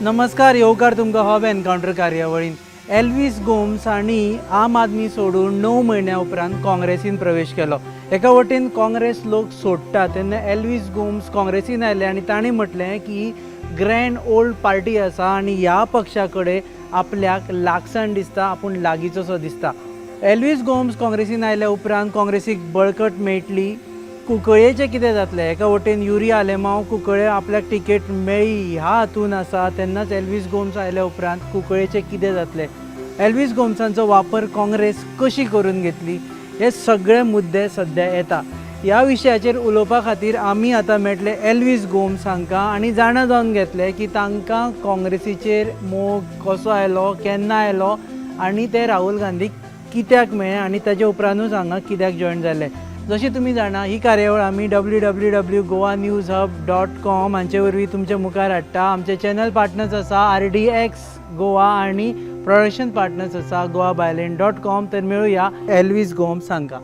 नमस्कार, येवकार तुमकां हब एनकावंटर कार्यावळीन. एल्वीस गोम्स हांणी आम आदमी सोडून 9 म्हयन्या उपरांत काँग्रेसीन प्रवेश केलो. एका वटेन काँग्रेस लोक सोडटा तेन्ना एल्वीस गोम्स काँग्रेसीन आयले आनी तांणी म्हटलें की ग्रँड ओल्ड पार्टी आसा आनी ह्या पक्षा कडेन आपल्याक लागसाण दिसता, आपूण लागींचोसो दिसता. एल्वीस गोम्स काँग्रेसीन आयल्या उपरांत काँग्रेसीक बळकट मेळटली? कुंकळयेचें कितें जातलें? एका वटेन युरी आलेमांव कुंकळे आपल्याक तिकेट मेळ्ळी ह्या हातून आसा, तेन्नाच एल्वीस गोम्स आयल्या उपरांत कुंकळयेचें कितें जातलें? एल्वीस गोम्सांचो वापर काँग्रेस कशी करून घेतली? हे सगळे मुद्दे सद्या येता. ह्या विशयाचेर उलोवपा खातीर आमी आतां मेळटले एल्वीस गोम्स हांकां आनी जाणा जावन घेतले की तांकां काँग्रेसीचेर मोग कसो आयलो, केन्ना आयलो आनी ते राहुल गांधीक कित्याक मेळ्ळे आनी ताचे उपरांतूच हांगा कित्याक जॉयन जाले. जशें तुमी जाणा, ही कार्यावळ आमी www.goanewshub.com हांचे वरवीं तुमच्या मुखार हाडटा. आमचे चॅनल पार्टनर्स आसा आरडीएक्स गोवा आनी प्रोडक्शन पार्टनर्स आसा गोवा बायलेन.कॉम. तर मेळुया एल्वीस गोम्स हांकां.